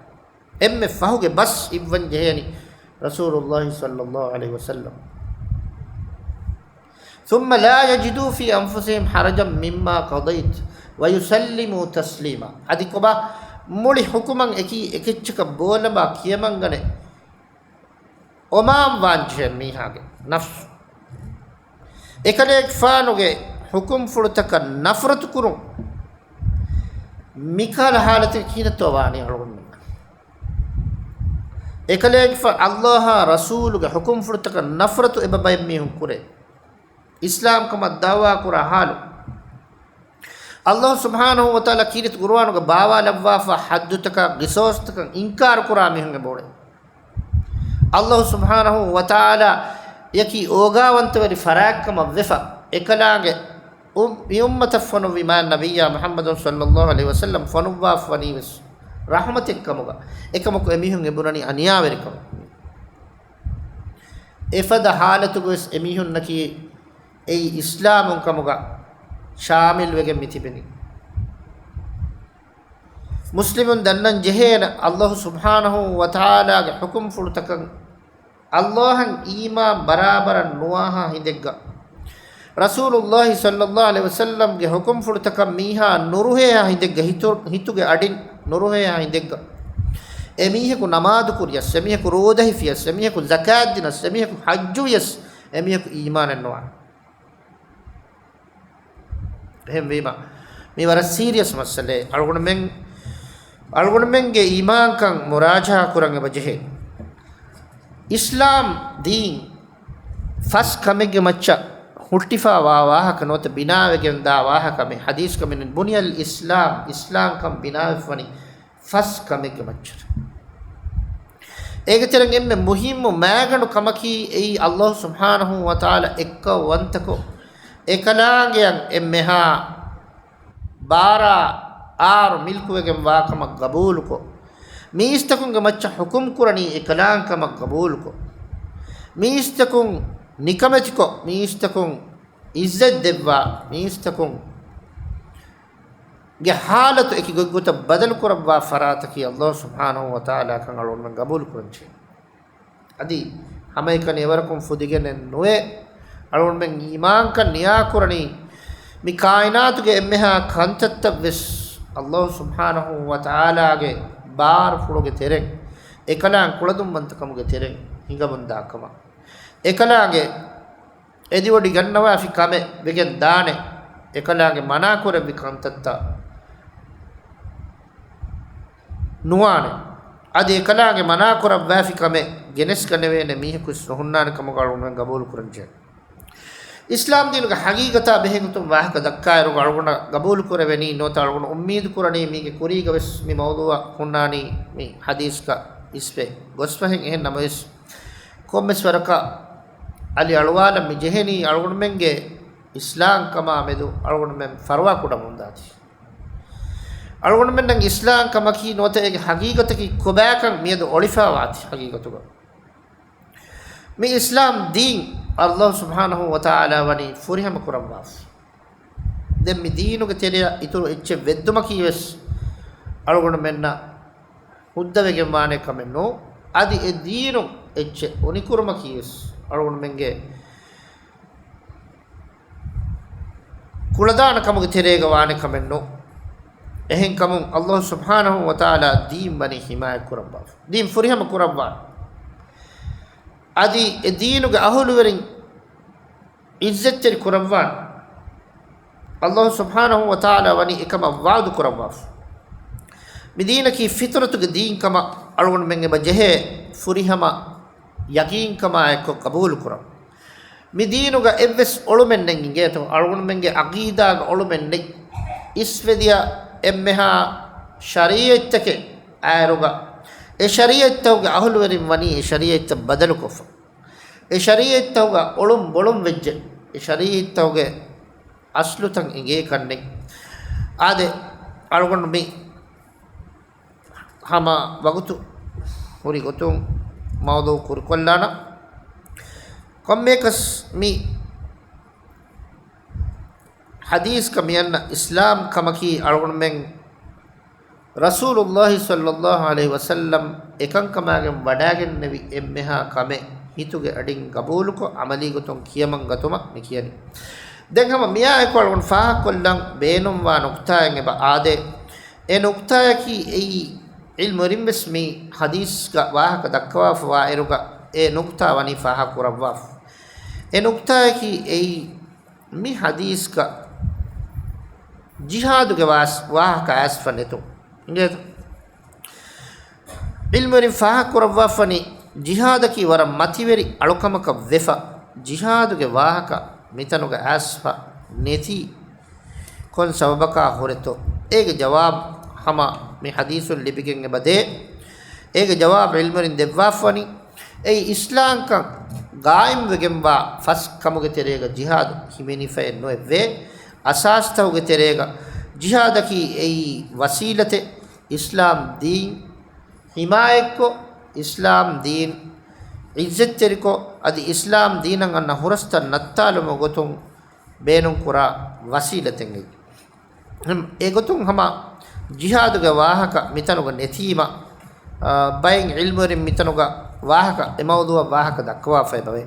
އެންމެ ފަހުގެ ބަސް އިއްވަން ޖެހޭނީ ރަސޫލުﷲ ޞައްލަﷲ ޢަލައިހި ވަސައްލަމް. ثم لا يجدوا في أنفسهم حرجا مما قضيت ويسلموا تسليما. އަދި ކޮބާ މުޅި ޙުކުމަށް އެކީ އެކެއްޗަކަށް ބޯލަމާ ކިޔަމަންގަނެ އޮމާން ވާންޖެހޭ މީހާގެ ނަފްސު. އެކަލޭގެފާނުގެ ޙުކުމްފުޅުތަކަށް ނަފްރަތު ކުރުން. މިކަހަލަ ޙާލަތެއް ކިހިނެއްތޯ ވާނީ އަޅުގަނޑުމެން؟ އެކަލޭގެފާނު ﷲ އާ ރަސޫލުގެ ޙުކުމްފުޅުތަކަށް ނަފްރަތު އެބަ ބައެއް މީހުން ކުރޭ. އިސްލާމްކަމަށް ދަޢުވާ ކުރާ ޙާލު. ﷲ ސުބްޙާނަހޫ ވަތަޢާލާ ކީރިތި ޤުރުއާނުގަ ބާވާލައްވާފަ ޙައްދުތަކަށް، ޤިޞާޞްތަކަށް އިންކާރު ކުރާ މީހުން އެބައުޅޭ. ﷲ ސުބްޙާނަހޫ ވަތަޢާލާ އެކީ އޯގާވަންތަވެރި ފަރާތްކަމަށް ވެފަ، އެކަލާނގެ އު-، މި އުއްމަތަށް ފޮނުއްވި މާތް ނަބިއްޔާ މުޙައްމަދު ޞައްލަﷲ ޢަލައިހި ވަސައްލަމް ފޮނުއްވާފަވަނީވެސް ރަޙްމަތެއްކަމުގަ، އެކަމަކު އެމީހުން އެބުނަނީ އަނިޔާވެރިކަމަށް. އެފަދަ ޙާލަތުގަވެސް އެމީހުންނަކީ އެއީ އިސްލާމުން ކަމުގަ ޝާމިލްވެގެން މިތިބެނީ. މުސްލިމުން ދަންނަން ޖެހޭނެ، ﷲ ސުބްޙާނަހޫ ވަތަޢާލާގެ ޙުކުމްފުޅުތަކަށް ﷲ އަށް އީމާން ބަރާބަރަށް ނުވާހާ ހިނދެއްގަ، ރަސޫލުﷲ ޞައްލަﷲ ޢަލައިހި ވަސައްލަމްގެ ޙުކުމްފުޅުތަކަށް މީހާ ނުރުހޭހާ ހިނދެއްގަ، ހިތު-، ހިތުގެ އަޑިން ނުރުހޭހާ ހިނދެއްގަ، އެމީހަކު ނަމާދު ކުރިޔަސް، އެމީހަކު ރޯދަ ހިފިޔަސް، އެމީހަކު ޒަކާތް ދިނަސް، އެމީހަކު ޙައްޖުވިޔަސް، އެމީހަކު އީމާނެއް ނުވާނެ. އެހެންވީމަ، މީ ވަރަށް ސީރިއަސް މައްސަލައެއް. އަޅުގަނޑުމެން، އަޅުގަނޑުމެންގެ އީމާންކަން މުރާޖަޢާ ކުރަން އެބަ ޖެހޭ. އިސްލާމް ދީން ފަސް ކަމެއްގެ މައްޗަށް ހުއްޓިފަ ވާ ވާހަކަ ނުވަތަ ބިނާވެގެން ދާ ވާހަކަ މި ޙަދީޘްގަ މި، بني الإسلام، އިސްލާމްކަން ބިނާވެފަވަނީ ފަސް ކަމެއްގެ މައްޗަށް. އޭގެ ތެރެއިން އެންމެ މުހިއްމު މައިގަނޑު ކަމަކީ އެއީ ﷲ ސުބްޙާނަހޫ ވަތަޢާލާ އެއްކައުވަންތަކޮށް، އެކަލާނގެއަށް އެންމެހާ ބާރާ އާރު މިލްކުވެގެން ވާކަމަށް ގަބޫލުކޮށް، މީސްތަކުންގެ މައްޗަށް ޙުކުމް ކުރަނީ އެކަލާނގެ ކަމަށް ގަބޫލުކޮށް، މީސްތަކުން ނިކަމެތިކޮށް، މީސްތަކުން ޢިއްޒަތް ދެއްވާ، މީސްތަކުން ގެ ޙާލަތު އެކި ގޮތްގޮތަށް ބަދަލު ކުރައްވާ ފަރާތަކީ ﷲ ސުބްޙާނަހޫ ވަތަޢާލާ ކަން އަޅުގަނޑުމެން ގަބޫލު ކުރަންޖެހޭ. އަދި ހަމައެކަނި އެވަރަކުން ފުދިގެނެއް ނުވޭ. އަޅުގަނޑުމެން އީމާންކަން ނިޔާކުރަނީ މި ކާއިނާތުގެ އެންމެހާ ކަންތައްތައް ވެސް ﷲ ސުބްޙާނަހޫ ވަތަޢާލާގެ ބާރުފުޅުގެ ތެރެއިން، އެކަލާނގެ ކުޅަދުންވަންތަކަމުގެ ތެރެއިން ހިނގަމުންދާ ކަމަށް. އެކަލާނގެ އެދިވޮޑި ގަންނަވާފި ކަމެއް ވެގެން ދާނެ، އެކަލާނގެ މަނާކުރެއްވި ކަންތައްތައް ނުވާނެ. އަދި އެކަލާނގެ މަނާކުރައްވާފި ކަމެއް ގެނެސްގަނެވޭނެ މީހަކުވެސް ނުހުންނާނެ ކަމުގަ އަޅުގަނޑުމެން ގަބޫލުކުރަންޖެހޭ. އިސްލާމް ދީނުގެ ޙަޤީޤަތާ ބެހޭގޮތުން ވާހަކަ ދައްކާއިރުގަ އަޅުގަނޑަށް ގަބޫލުކުރެވެނީ ނުވަތަ އަޅުގަނޑު އުއްމީދު ކުރަނީ މީގެ ކުރީގަވެސް މި މައުޟޫޢަށް ހުންނާނީ މި ޙަދީޘްގަ އިސްވެ ގޮސްފަހެން. އެހެން ނަމަވެސް، ކޮންމެސް ވަރަކަށް އަލި އަޅުވާލަން މި ޖެހެނީ އަޅުގަނޑުމެންގެ އިސްލާމްކަމާ މެދު އަޅުގަނޑުމެން ފަރުވާ ކުޑަމުންދާތީ. އަޅުގަނޑުމެންނަށް އިސްލާމްކަމަކީ ނުވަތަ އޭގެ ޙަޤީޤަތަކީ ކޮބާކަން މިއަދު އޮޅިފައިވާތީ ޙަޤީޤަތުގަ. މި އިސްލާމް ދީން ﷲ ސުބްޙާނަހޫ ވަތަޢާލާ ވަނީ ފުރިހަމަ ކުރައްވާފަ. ދެން މި ދީނުގެ ތެރެއަށް އިތުރު އެއްޗެއް ވެއްދުމަކީވެސް އަޅުގަނޑުމެންނަށް ހުއްދަވެގެން ވާނެ ކަމެއް ނޫން. އަދި އެ ދީނު އެއްޗެއް އުނިކުރުމަކީވެސް އަޅުގަނޑުމެންގެ ކުޅަދާނަ ކަމުގެ ތެރޭގަ ވާނެ ކަމެއް ނޫން. އެހެންކަމުން ﷲ ސުބްޙާނަހޫ ވަތަޢާލާ ދީން ވަނީ ޙިމާޔަތް ކުރައްވާފަ. ދީން ފުރިހަމަ ކުރައްވާނެ. އަދި އެ ދީނުގެ އަހުލުވެރިން ޢިއްޒަތްތެރި ކުރައްވާނެ. ﷲ ސުބްޙާނަހޫ ވަތަޢާލާ ވަނީ އެކަމަށް ވަޢުދު ކުރައްވާފަ. މި ދީނަކީ ފިޠުރަތުގެ ދީން ކަމަށް އަޅުގަނޑުމެން އެބަ ޖެހޭ ފުރިހަމަ ޔަޤީންކަމާ އެއްކޮށް ޤަބޫލު ކުރަން. މި ދީނުގަ އެއްވެސް އޮޅުމެއް ނެތް އިނގޭތޯ، އަޅުގަނޑުމެންގެ ޢަޤީދާގަ އޮޅުމެއް ނެތް. އިސްވެދިޔަ އެންމެހާ ޝަރީޢަތްތަކެއް އާއިރުގަ، އެ ޝަރީޢަތްތަކުގެ އަހުލުވެރިން ވަނީ އެ ޝަރީޢަތްތައް ބަދަލުކޮށްފަ. އެ ޝަރީޢަތްތަކުގަ އޮޅުން ބޮޅުން ވެއްޖެ، އެ ޝަރީޢަތްތަކުގެ އަސްލުތައް އެނގޭކަށް ނެތް. އާދެ، އަޅުގަނޑު މި ހަމަ ވަގުތު ހުރި ގޮތުން މައުޟޫޢު ކުރިކޮށްލާނަން. ކޮންމެއަކަސް މި ޙަދީޘްގަ މިއަންނަ އިސްލާމް ކަމަކީ އަޅުގަނޑުމެން ރަސޫލުﷲ ޞައްލަﷲ ޢަލައިހި ވަސައްލަމް އެކަންކަމާގެން ވަޑާގެންނެވި އެންމެހާ ކަމެއް ހިތުގެ އަޑިން ގަބޫލުކޮށް، ޢަމަލީގޮތުން ކިޔަމަން ގަތުމަށް މި ކިޔަނީ. ދެން ހަމަ މިއާއެކު އަޅުގަނޑު ފާހަގަކޮށްލަން ބޭނުންވާ ނުކްތާއެއް އެބަ އާދޭ. އެ ނުކްތާޔަކީ އެއީ، ޢިލްމުވެރިން ވެސް މި ޙަދީޘްގަ ވާހަކަ ދައްކަވާފަ ވާއިރުގަ އެ ނުކްތާ ވަނީ ފާހަގަ ކުރައްވާފަ. އެ ނުކްތާޔަކީ އެއީ، މި ޙަދީޘްގަ ޖިހާދުގެ ވާސް-، ވާހަކަ އައިސްފަ ނެތުން. އިނގޭތަ؟ ޢިލްމުވެރިން ފާހަގަކުރައްވާފަނީ، ޖިހާދަކީ ވަރަށް މަތިވެރި އަޅުކަމަކަށް ވެފަ، ޖިހާދުގެ ވާހަކަ މިތަނުގަ އައިސްފަ ނެތީ ކޮން ސަބަބަކާ ހުރެތޯ؟ އޭގެ ޖަވާބު ހަމަ މި ޙަދީޘުން ލިބިގެން އެބަދޭ. އޭގެ ޖަވާބު ޢިލްމުވެރިން ދެއްވާފަނީ، އެއީ އިސްލާމްކަން ގާއިމްވެގެންވާ ފަސް ކަމުގެ ތެރޭގަ ޖިހާދު ހިމެނިފައެއް ނުއެއްވޭ. އަސާސްތަކުގެ ތެރޭގަ ޖިހާދަކީ އެއީ ވަސީލަތެއް، އިސްލާމް ދީން ޙިމާޔަތްކޮށް، އިސްލާމް ދީން ޢިއްޒަތްތެރިކޮށް، އަދި އިސްލާމް ދީނަށް އަންނަ ހުރަސްތައް ނައްތާލުމުގެ ގޮތުން ބޭނުންކުރާ ވަސީލަތެއް އެއީ. އެގޮތުން ހަމަ ޖިހާދުގެ ވާހަކަ މިތަނުގަ ނެތީމަ، އާ، ބައެއް ޢިލްމުވެރިން މިތަނުގަ ވާހަކަ އެ މައުޟޫޢަށް ވާހަކަ ދައްކަވާފައި ބަވޭ.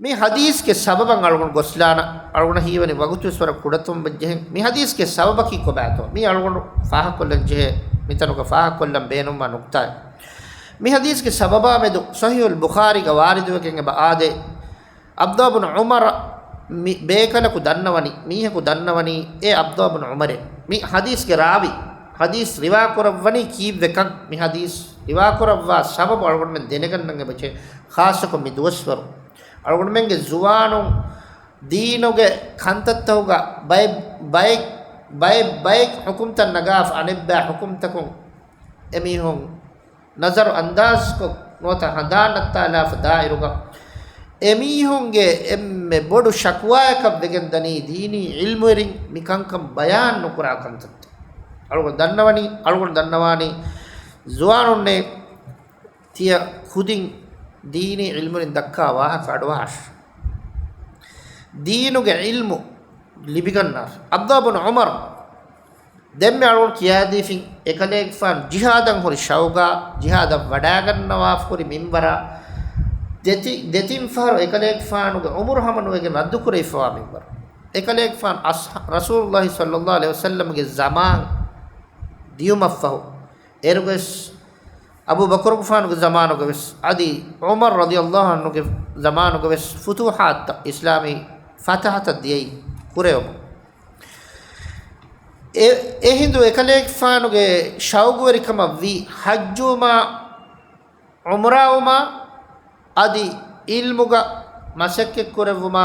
މި ޙަދީޘްގެ ސަބަބަށް އަޅުގަނޑު ގޮސްލާނަ، އަޅުގަނޑަށް ހީވަނީ ވަގުތުވެސް ވަރަށް ކުޑަތަން ވެއްޖެހެން. މި ޙަދީޘްގެ ސަބަބަކީ ކޮބާތޯ؟ މީ އަޅުގަނޑު ފާހަގަކޮށްލަން ޖެހޭ، މިތަނުގަ ފާހަގަކޮށްލަން ބޭނުންވާ ނުކްތާއެއް. މި ޙަދީޘްގެ ސަބަބާ މެދު ޞަޙީޙުލް ބުޚާރީގަ ވާރިދުވެގެން އެބަ އާދޭ، ޢަބްދުﷲ ބުނު ޢުމަރަށް މި ބޭކަލަކު ދަންނަވަނީ، މީހަކު ދަންނަވަނީ އޭ ޢަބްދުﷲ ބުނު ޢުމަރޭ. މި ޙަދީޘްގެ ރާވީ، ޙަދީޘް ރިވާކުރައްވަނީ ކީއްވެކަން، މި ޙަދީޘް ރިވާކުރައްވާ ސަބަބު އަޅުގަނޑުމެން ދެނެގަންނަން އެބަޖެހޭ، ޚާއްޞަކޮށް މި ދުވަސްވަރު. އަޅުގަނޑުމެންގެ ޒުވާނުން ދީނުގެ ކަންތައްތަކުގަ ބައެއް، ބައެއް، ބައެއް، ބައެއް ޙުކުމްތައް ނަގާފަ، އަނެއްބައި ޙުކުމްތަކުން އެމީހުން ނަޒަރު އަންދާޒުކޮށް ނުވަތަ ހަނދާން ނައްތާލާފަ ދާއިރުގަ، އެމީހުންގެ އެންމެ ބޮޑު ޝަކުވާޔަކަށް ވެގެން ދަނީ ދީނީ ޢިލްމުވެރިން މި ކަންކަން ބަޔާން ނުކުރާ ކަންތައްތައް. އަޅުގަނޑު ދަންނަވަނީ، އަޅުގަނޑު ދަންނަވާނީ ޒުވާނުންނޭ ތިޔަ ކުދިން ދީނީ ޢިލްމުވެރިން ދައްކާ ވާހަކަ އަޑުއަހާށި. ދީނުގެ ޢިލްމު ލިބިގަންނާށި. ޢަބްދުﷲ ބުނު ޢުމަރު ދެންމެ އަޅުގަނޑު ކިޔާދީފިން، އެކަލޭގެފާނު ޖިހާދަށް ހުރި ޝައުގާ، ޖިހާދަށް ވަޑާގަންނަވާފަ ހުރި މިންވަރާ، ދެތި-، ދެތިން ފަހަރު އެކަލޭގެފާނުގެ ޢުމުރު ހަމަނުވެގެން ރައްދުކުރެވިފަވާ މިންވަރު. އެކަލޭގެފާނު އަޞްޙާ-، ރަސޫލުﷲ ޞައްލަﷲ ޢަލައިހި ވަސައްލަމްގެ ޒަމާން ދިޔުމަށްފަހު، އޭރުގަވެސް އަބޫ ބަކުރުގެފާނުގެ ޒަމާނުގަވެސް، އަދި ޢުމަރު ރަޟިޔަﷲ ޢަންހުގެ ޒަމާނުގަވެސް ފުތޫޙާތްތައް، އިސްލާމީ ފަތަޙަތައް ދިޔައީ ކުރެވުމުން. އެ، އެހިނދު އެކަލޭގެފާނުގެ ޝައުގުވެރިކަމަށްވީ ޙައްޖުވުމާ، ޢުމްރާވުމާ، އަދި ޢިލްމުގަ މަސައްކަތްކުރެއްވުމާ،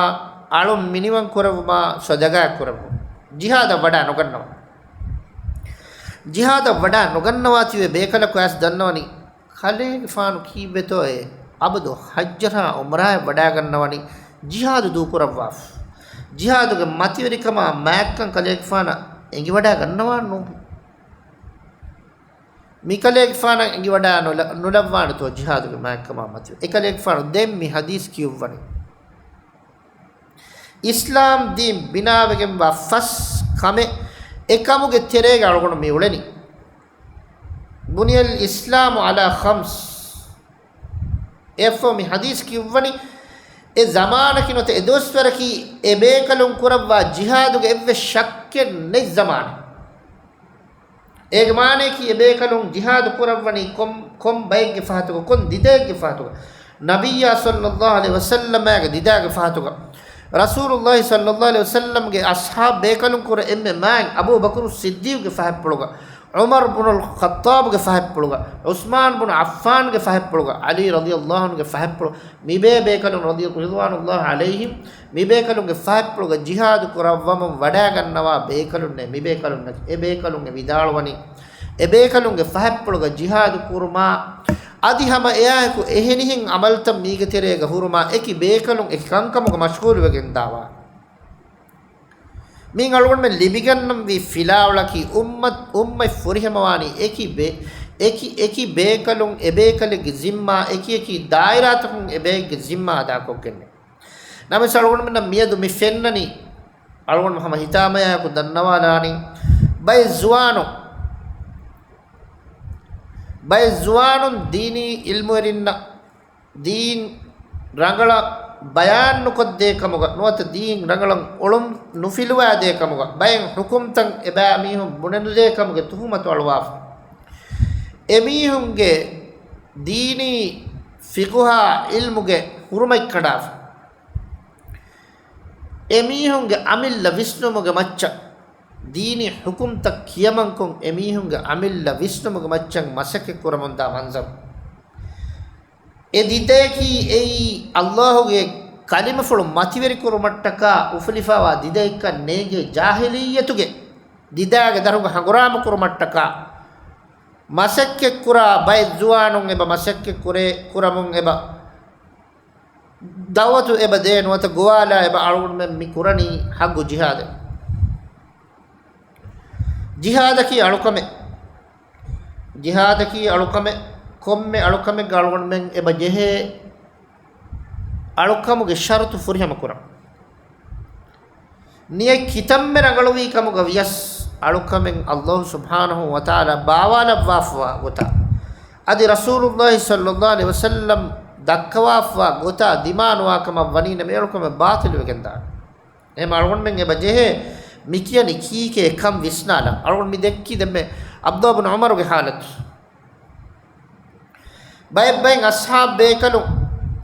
އަޅުން މިނިވަން ކުރެއްވުމާ، ޞަދަޤާތް ކުރެއްވުމަށް. ޖިހާދަށް ވަޑާ ނުގަންނަވާ. ޖިހާދަށް ވަޑާ ނުގަންނަވާތީވެ ބޭކަލަކު އައިސް ދަންނަވަނީ، ކަލޭގެފާނު ކީއްވެތޯއޭ އަބަދު ޙައްޖަށާ ޢުމްރާއަށް ވަޑާގަންނަވަނީ ޖިހާދު ދޫކުރައްވާފަ. ޖިހާދުގެ މަތިވެރިކަމާ މާތްކަން ކަލޭގެފާނަށް އެނގިވަޑާ ގަންނަވާން ނޫން. މިކަލޭގެފާނަށް އެނގިވަޑާ ނުލަ-، ނުލައްވާނެތޯ ޖިހާދުގެ މާތްކަމާ މަތިވެ. އެކަލޭގެފާނު ދެން މި ޙަދީޘް ކިޔުއްވަނީ. އިސްލާމް ދީން ބިނާވެގެންވާ ފަސް ކަމެއް، އެކަމުގެ ތެރޭގަ އަޅުގަނޑު މި އުޅެނީ. بني الإسلام على خمس. އެއަށްފަހު މި ޙަދީޘް ކިޔުއްވަނީ، އެ ޒަމާނަކީ ނުވަތަ އެ ދުވަސްވަރަކީ އެ ބޭކަލުން ކުރައްވާ ޖިހާދުގެ އެއްވެސް ޝައްކެއް ނެތް ޒަމާނެއް. އޭގެ މާނަޔަކީ އެ ބޭކަލުން ޖިހާދު ކުރައްވަނީ ކޮން، ކޮން ބައެއްގެ ފަހަތުގަ، ކޮން ދިދައެއްގެ ފަހަތުގަ؟ ނަބިއްޔާ ޞައްލައްލާހު ޢަލައިހި ވަސައްލަމާގެ ދިދާގެ ފަހަތުގަ، ރަސޫލުއްލާހި ޞައްލައްލާހު ޢަލައިހި ވަސައްލަމްގެ އަޞްޙާބު ބޭކަލުން ކުރެ އެންމެ މާތް އަބޫ ބަކުރު ޞިއްދީޤުގެ ފަހަތްޕުޅުގަ، ޢުމަރު ބުނުލް ޚައްޠާބުގެ ފަހަތްޕުޅުގަ، ޢުސްމާން ބުނު ޢައްފާންގެ ފަހަތްޕުޅުގަ، ޢަލީ ރަޟިޔައްލާހު ޢަންހުގެ ފަހަތްޕުޅު، މިބޭ ބޭކަލުން ރަޟިޔަ-، ރިޟްވާނުއްލާހި ޢަލައިހިމް، މިބޭކަލުންގެ ފަހަތްޕުޅުގަ ޖިހާދު ކުރައްވަމުން ވަޑާގަންނަވާ ބޭކަލުންނޭ، މިބޭކަލުންނަކީ. އެ ބޭކަލުން އެ ވިދާޅުވަނީ، އެ ބޭކަލުންގެ ފަހަތްޕުޅުގަ ޖިހާދު ކުރުމާ، އަދި ހަމަ އެއާއެކު އެހެނިހެން ޢަމަލުތައް މީގެ ތެރޭގަ ހުރުމާ، އެކި ބޭކަލުން އެކި ކަންކަމުގަ މަޝްޣޫލުވެގެން ދާވާ. މިއިން އަޅުގަނޑުމެން ލިބިގަންނަންވީ ފިލާވަޅަކީ، އުއްމަތް، އުއްމަތް ފުރިހަމަވާނީ އެކި ބޭ-، އެކި، އެކި ބޭކަލުން އެ ބޭކަލެއްގެ ޒިންމާ، އެކި އެކި ދާއިރާތަކުން އެ ބައެއްގެ ޒިންމާ އަދާކޮށްގެންނެ. ނަމަވެސް އަޅުގަނޑުމެންނަށް މިއަދު މި ފެންނަނީ، އަޅުގަނޑު ހަމަ ހިތާމަޔާއެކު ދަންނަވާލާނީ، ބައެއް ޒުވާނުން ބައެއް ޒުވާނުން ދީނީ އިލްމުވެރިންނަށް ދީން ރަނގަޅަށް ބަޔާން ނުކޮށްދޭ ކަމުގަ ނުވަތަ ދީން ރަނގަޅަށް އޮޅުން ނުފިލުވާދޭ ކަމުގަ ބައެއް ޙުކުމްތައް އެބައިމީހުން ބުނެނުދޭ ކަމުގެ ތުހުމަތު އަޅުވާފަ. އެމީހުންގެ ދީނީ ފިޤުހާ އިލްމުގެ ހުރުމަތް ކަނޑާފަ. އެމީހުންގެ އަމިއްލަ ވިސްނުމުގެ މައްޗަށް ދީނީ ޙުކުމްތައް ކިޔަމަންކޮށް، އެމީހުންގެ އަމިއްލަ ވިސްނުމުގެ މައްޗަށް މަސައްކަތް ކުރަމުންދާ މަންޒަރު. އެ ދިދަޔަކީ އެއީ ﷲ ގެ ކަލިމަފުޅު މަތިވެރިކުރުމަށްޓަކާ އުފުލިފައިވާ ދިދައެއްކަން ނޭނގޭ، ޖާހިލިއްޔަތުގެ ދިދައިގެ ދަށުގަ ހަނގުރާމަ ކުރުމަށްޓަކާ މަސައްކަތްކުރާ ބައެއް ޒުވާނުން އެބަ މަސައްކަތްކުރޭ، ކުރަމުން އެބަ ދަޢުވަތު އެބަ ދޭ ނުވަތަ ގޮވާލާ އެބަ އަޅުގަނޑުމެން މި ކުރަނީ ޙައްޤު ޖިހާދެއް. ޖިހާދަކީ އަޅުކަމެއް. ޖިހާދަކީ އަޅުކަމެއް. ކޮންމެ އަޅުކަމެއްގަ އަޅުގަނޑުމެން އެބަ ޖެހޭ އަޅުކަމުގެ ޝަރުތު ފުރިހަމަ ކުރަން. ނިޔަތް ކިތަންމެ ރަނގަޅުވީ ކަމުގަ ވިޔަސް، އަޅުކަމެއް ﷲ ސުބްޙާނަހޫ ވަތަޢާލާ ބާވާލައްވާފަވާ ގޮތާ، އަދި ރަސޫލުﷲ ޞައްލަﷲ ޢަލައިހި ވަސައްލަމް ދައްކަވާފަވާ ގޮތާ ދިމާނުވާ ކަމަށް ވަނީ ނަމަ، އެ އަޅުކަމެއް ބާޠިލުވެގެންދާނެ. އެހެން އަޅުގަނޑުމެން އެބަ ޖެހޭ މި ކިޔަނީ ކީކޭ ކަން ވިސްނާލަން. އަޅުގަނޑު މި ދެއްކީ ދެންމެ ޢަބްދުﷲ ބިން ޢުމަރުގެ ޙާލަތު. ބައެއް ބައެއް އަޞްޙާބް ބޭކަލުން،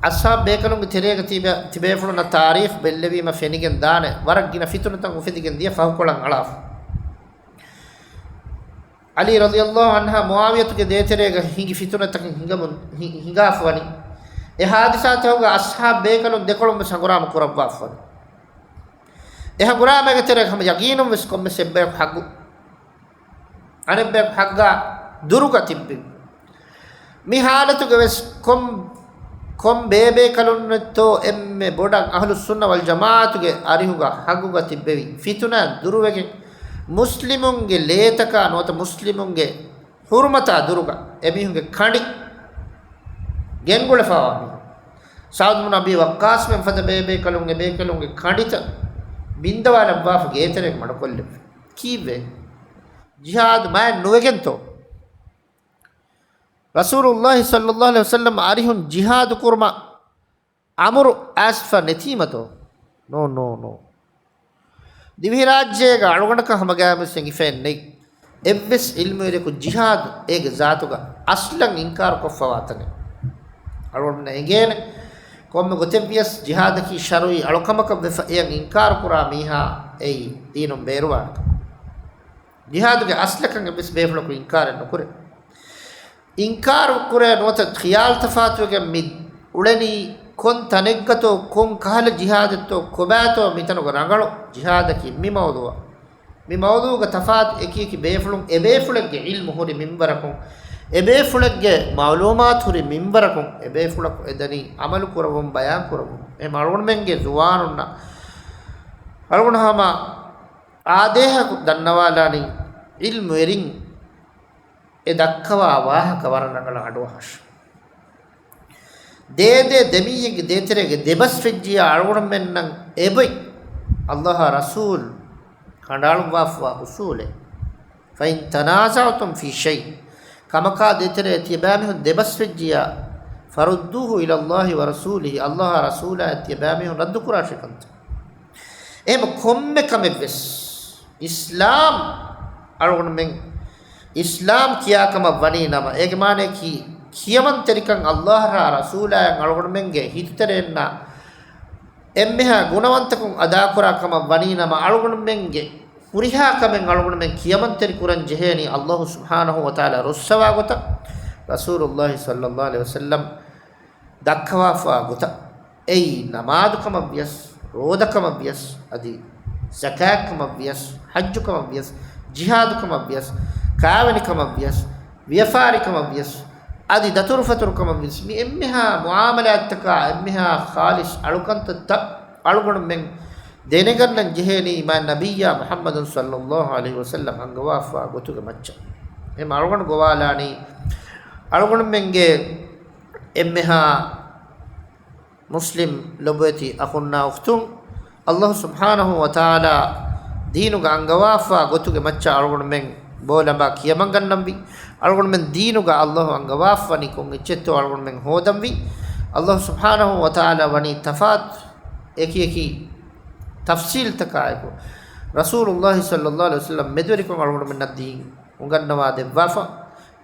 އަޞްޙާބް ބޭކަލުންގެ ތެރޭގަ ތިބެ-، ތިބޭފުޅުންނަށް ތާރީޚް ބެއްލެވީމަ ފެނިގެން ދާނެ، ވަރަށް ގިނަ ފިތުނަތައް އުފެދިގެން ދިޔަ ފަހުކޮޅަށް އަޅާފަ. ޢަލީ ރަޟިޔަﷲ ޢަންހާ މުޢާވިޔަތުގެ ދޭތެރޭގަ ހިނގި ފިތުނަތަކެއް ހިނގަމުން، ހި-، ހިނގާފަ ވަނީ. އެ ޙާދިސާތަކުގަ އަޞްޙާބް ބޭކަލުން ދެކޮޅުން ވެސް ހަނގުރާމަ ކުރައްވާފަ ވަނީ. އެ ހަނގުރާމައިގެ ތެރޭގަ ހަމަ ޔަގީނުން ވެސް ކޮންމެސް އެއްބަޔަކު ޙައްޤު އަނެއްބަޔަކު ޙައްޤާ ދުރުގަ ތިއްބެވި. މި ޙާލަތުގަ ވެސް ކޮން، ކޮން ބޭބޭކަލުންނެއްތޯ އެންމެ ބޮޑަށް އަހުލުއްސުންނަ ވަލްޖަމާޢަތުގެ އަރިހުގަ ޙައްޤުގަ ތިއްބެވި. ފިތުނައިން ދުރުވެގެން، މުސްލިމުންގެ ލޭތަކާ ނުވަތަ މުސްލިމުންގެ ޙުރުމަތާ ދުރުގަ އެމީހުންގެ ކަނޑި ގެންގުޅެފަވާ މީހުން. ސަޢުދު ބިން އަބީ ވައްޤާޞްމެން ފަދަ ބޭބޭކަލުން އެބޭކަލުންގެ ކަނޑިތައް ބިންދަވާލައްވާފަ ގޭތެރޭގަ މަޑުކޮށްލެއްވި. ކީއްވެ؟ ޖިހާދު މާތް ނުވެގެންތޯ؟ ރަސޫލުﷲ ޞައްލަﷲ ޢަލައިހި ވަސައްލަމް އަރިހުން ޖިހާދު ކުރުމަށް އަމުރު އައިސްފަ ނެތީމަތޯ؟ ނޯ، ނޯ، ނޯ. ދިވެހިރާއްޖޭގަ އަޅުގަނޑަކަށް ހަމަގައިމުވެސް އެނގިފައެއް ނެތް. އެއްވެސް ޢިލްމުވެރިޔަކު ޖިހާދު އޭގެ ޒާތުގަ އަސްލަށް އިންކާރު ކޮށްފަވާތަނެއް. އަޅުގަނޑުމެންނަށް އެނގޭނެ، ކޮންމެ ގޮތެއްވިޔަސް ޖިހާދަކީ ޝަރުޢީ އަޅުކަމަކަށް ވެފަ އެޔަށް އިންކާރު ކުރާ މީހާ އެއީ ދީނުން ބޭރުވާނެ ކަމަށް. ޖިހާދުގެ އަސްލަކަށް އެއްވެސް ބޭފުޅަކު އިންކާރެއް ނުކުރޭ. އިންކާރު ކުރޭ ނުވަތަ ޚިޔާލު ތަފާތުވެގެން މި އުޅެނީ ކޮން ތަނެއްގަތޯ، ކޮން ކަހަލަ ޖިހާދެއްތޯ، ކޮބާތޯ މިތަނުގަ ރަނގަޅު ޖިހާދަކީ މި މައުޟޫޢަށް. މި މައުޟޫޢުގަ ތަފާތު އެކިއެކި ބޭފުޅުން، އެބޭފުޅެއްގެ ޢިލްމު ހުރި މިންވަރަކުން، އެބޭފުޅެއްގެ މަޢުލޫމާތު ހުރި މިންވަރަކުން، އެބޭފުޅަކު އެދަނީ ޢަމަލު ކުރައްވަމުން، ބަޔާން ކުރައްވަމުން. އެ އަޅުގަނޑުމެންގެ ޒުވާނުންނަށް އަޅުގަނޑު ހަމަ އާދޭހަކު ދަންނަވާލާނީ ޢިލްމުވެރިން އެ ދައްކަވާ ވާހަކަ ވަރަށް ރަނގަޅަށް އަޑުއަހާށި. ދޭދޭ ދެމީހެއްގެ ދޭތެރޭގެ ދެބަސް ފެއްޖިޔާ އަޅުގަނޑުމެންނަށް އެބޮތް ﷲ އާ ރަސޫލް ކަނޑައަޅުއްވާފަވާ އުޞޫލެއް. فإن تنازعتم في شيء، ކަމަކާ ދޭތެރޭ ތިޔަބައިމީހުން ދެބަސް ފެއްޖިޔާ، فردوه إلى الله ورسوله، ﷲ އާ ރަސޫލާއަށް ތިޔަބައިމީހުން ރައްދުކުރާށޭ ކަންތައް. އެހެން ކޮންމެ ކަމެއްވެސް އިސްލާމް އަޅުގަނޑުމެން އިސްލާމް ކިޔާ ކަމަށް ވަނީ ނަމަ، އޭގެ މާނައަކީ ކިޔަމަންތެރިކަން ﷲ އާ ރަސޫލާއަށް އަޅުގަނޑުމެންގެ ހިތުތެރެއިންނާ އެންމެހާ ގުނަވަންތަކުން އަދާކުރާ ކަމަށް ވަނީ ނަމަ، އަޅުގަނޑުމެންގެ ހުރިހާ ކަމެއް އަޅުގަނޑުމެން ކިޔަމަންތެރި ކުރަން ޖެހޭނީ ﷲ ސުބްޙާނަހޫ ވަތަޢާލާ ރުއްސަވާ ގޮތަށް، ރަސޫލުﷲ ޞައްލަﷲ ޢަލައިހި ވަސައްލަމް ދައްކަވާފަވާ ގޮތަށް. އެއީ ނަމާދު ކަމަށް ވިޔަސް، ރޯދަ ކަމަށް ވިޔަސް، އަދި ޒަކާތް ކަމަށް ވިޔަސް، ޙައްޖު ކަމަށް ވިޔަސް، ޖިހާދު ކަމަށް ވިޔަސް، ކާވެނި ކަމަށް ވިޔަސް، ވިޔަފާރި ކަމަށް ވިޔަސް، އަދި ދަތުރުފަތުރު ކަމަށް ވިޔަސް، މި އެންމެހާ މުޢާމަލާތްތަކާ އެންމެހާ ޚާލިޞް އަޅުކަންތައްތައް އަޅުގަނޑުމެން ދެނެގަންނަން ޖެހޭނީ މާތް ނަބިއްޔާ މުޙައްމަދު ޞައްލަﷲ ޢަލައިހި ވަސައްލަމް އަންގަވާފަވާ ގޮތުގެ މައްޗަށް. އެހެން އަޅުގަނޑު ގޮވާލާނީ އަޅުގަނޑުމެންގެ އެންމެހާ މުސްލިމް ލޮބުވެތި އަޚުންނާ އުޚްތުން، ﷲ ސުބްޙާނަހޫ ވަތަޢާލާ ދީނުގަ އަންގަވާފަވާ ގޮތުގެ މައްޗަށް އަޅުގަނޑުމެން ބޯލަނބާ ކިޔަމަން ގަންނަންވީ. އަޅުގަނޑުމެން ދީނުގަ ﷲ އަންގަވާފަވަނީ ކޮން އެއްޗެއްތޯ އަޅުގަނޑުމެން ހޯދަންވީ. ﷲ ސުބްޙާނަހޫ ވަތަޢާލާ ވަނީ ތަފާތު އެކި އެކި ތަފްޞީލްތަކާއެކު، ރަސޫލުﷲ ޞައްލަﷲ ޢަލައިހި ވަސައްލަމް މެދުވެރިކޮށް އަޅުގަނޑުމެންނަށް ދީން އުނގަންނަވާ ދެއްވާފަ.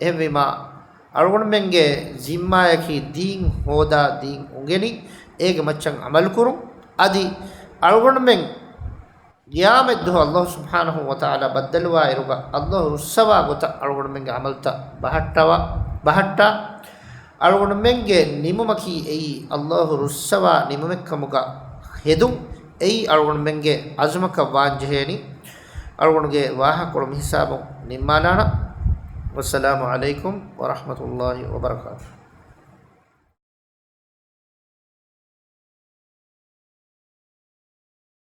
އެހެންވީމާ، އަޅުގަނޑުމެންގެ ޒިންމާއަކީ ދީން ހޯދާ، ދީން އުނގެނި، އޭގެ މައްޗަށް ޢަމަލުކުރުން. އަދި އަޅުގަނޑުމެން ޤިޔާމަތްދުވަހު ﷲ ސުބްޙާނަހޫ ވަތަޢާލާ ބައްދަލުވާއިރުގަ ﷲ ރުއްސަވާ ގޮތަށް އަޅުގަނޑުމެންގެ ޢަމަލުތައް ބަހައްޓަވާ، ބަހައްޓާ، އަޅުގަނޑުމެންގެ ނިމުމަކީ އެއީ ﷲ ރުއްސަވާ ނިމުމެއްކަމުގަ ހެދުން. އެއީ އަޅުގަނޑުމެންގެ ޢަޒުމަކަށް ވާންޖެހޭނީ. އަޅުގަނޑުގެ ވާހަކަކޮޅު މިހިސާބުން ނިންމާލާނަން. ވައްސަލާމު ޢަލައިކުމް ވަރަޙްމަތުﷲ ވަބަރަކާތުހު.